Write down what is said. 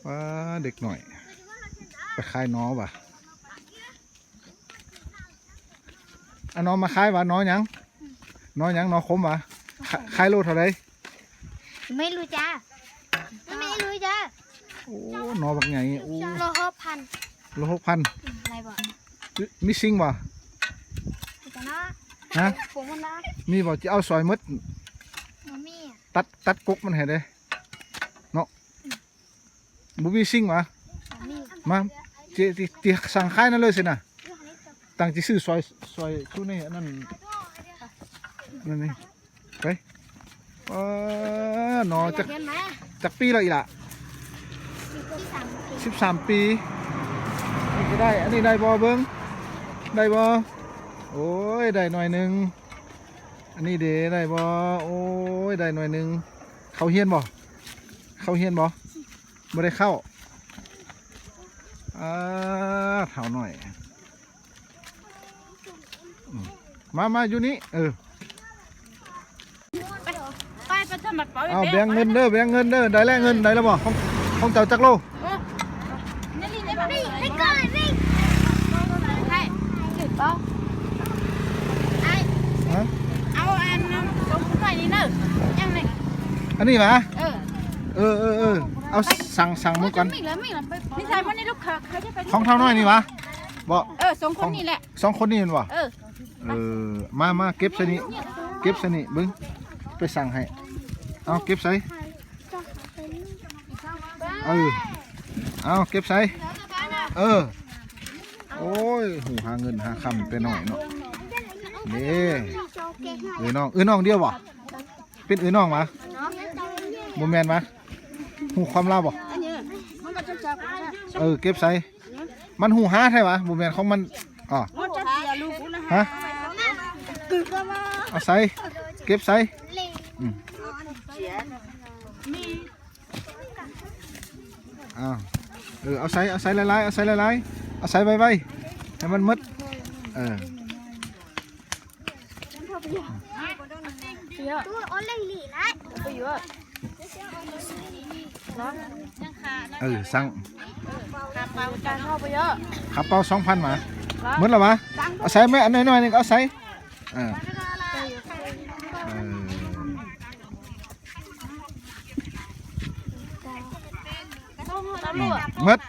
ປ້າ ເດັກນ້ອຍ ໄປຂາຍໜໍຫວາ? ອາ ໜໍມາຂາຍຫວາ? ໜໍຫຍັງ? ໜໍຫຍັງ? ໜໍຂົມຫວາ? ຂາ- ຂາຍໂລເທົ່າໃດ? ໄມ່ຮູ້ຈ້າ ໄມ່ຮູ້ຈ້າ. ໂອ້ ໜໍບັກໃຫຍ່. ໂອ້ ໂລຫົກພັນ ໂລຫົກພັນ. ອືມ ໄດ້ບໍ່? ມີຊິງບໍ່? ມີແຕ່ເນາະ. ຮະ? ປູກມັນລະ ມີບໍ່? ຈະເອົາຊອຍໝົດ. ບໍ່ມີ. ຕັດ ຕັດກົກມັນໃຫ້ເດ້ເນາະ. ບໍ່ມີຊິງຫວາ? ບໍ່ມີ. ມາ ຊິ ຊິ ຊິສັ່ງຂາຍນັ້ນເລີຍຊິນະ. ຕັ້ງຊິຊື້ຊອຍ ຊອຍຊຸນີ້ ອັນນັ້ນ ນັ້ນນີ້ ໄປ. ເອີ ໜໍຈັກ ຈັກປີແລ້ວອີ່ຫຼ້າ? ສິບສາມປີ. ນີ້ກໍໄດ້ ອັນນີ້ໄດ້ບໍ່? ເບິ່ງ ໄດ້ບໍ່? ໂອ້ຍ ໄດ້ໜ້ອຍໜຶ່ງ. ອັນນີ້ເດ ໄດ້ບໍ່? ໂອ້ຍ ໄດ້ໜ້ອຍໜຶ່ງ. ເຂົ້າຮຽນບໍ່? ເຂົ້າຮຽນບໍ່? ບໍ່ໄດ້ເຂົ້າ. ອາ ເຖົ້ານ້ອຍ. ອືມ ມາ ມາຢູ່ນີ້. ເອີ ໄປ ໄປ ໄປທຳບັດເປົາ. ເອົາ ແບ່ງເງິນເດີ ແບ່ງເງິນເດີ. ໄດ້ແລ້ວເງິນ ໄດ້ແລ້ວບໍ່? ຂອງ ຂອງເຈົ້າຈັກໂລ? ໂອ້ ນີ້ ນີ້ ນີ້ ໄປກ່ອນ ໄປ. ໃຫ້ ຖືກບໍ່? ອ້າຍ ຮະ? ເອົາອັນ ສົ່ງຄົນໜ້ອຍນີ້ເດີ. ຍັງນີ້ ອັນນີ້ຫວາ? ເອີ ເອີ ເອີ ເອີ ເອົາ ສັ່ງ ສັ່ງມື້ກ່ອນ. ມີແລ້ວ ມີແລ້ວ. ໄປ ນີ້ໃສ່ໝົດນີ້ລູກ. ຂອງເຖົ້ານ້ອຍນີ້ຫວາ? ບໍ່ ເອີ ສອງຄົນນີ້ແຫຼະ. ສອງຄົນນີ້ແມ່ນບໍ່? ເອີ ເອີ ມາ ມາ ເກັບໃສ່ນີ້ ເກັບໃສ່ນີ້. ເບິ່ງ ໄປສັ່ງໃຫ້. ເອົາ ເກັບໃສ່. ເອີ ເອົາ ເກັບໃສ່. ເອີ ໂອ້ຍ ຫູຫາເງິນຫາຄຳແຕ່ນ້ອຍເນາະ. ເດ້ ເອື້ອຍນ້ອງ ເອື້ອຍນ້ອງດຽວບໍ່? ເປັນເອື້ອຍນ້ອງຫວາ? ບໍ່ແມ່ນຫວາ? ຮູ້ຄວາມລາວບໍ່? ເອີ ເກັບໃສ່. ມັນຫູຫາແທ້ຫວາ? ບໍ່ແມ່ນຂອງມັນ. ອໍ ຮະ? ເອົາໃສ່ ເກັບໃສ່. ອືມ ເອົາ ເອີ ເອົາໃສ່ ເອົາໃສ່ຫຼາຍໆ ເອົາໃສ່ຫຼາຍໆ ເອົາໃສ່ໄວໆ ໃຫ້ມັນໝົດ. ເອີ ເອີ ສັ່ງ ຄ່າເປົາສອງພັນຫວາ? ໝົດແລ້ວຫວາ? ເອົາໃສ່ແມ່ ອັນນ້ອຍໆ ໜຶ່ງ ເອົາໃສ່. ເອີ ເອີ ໝົດ.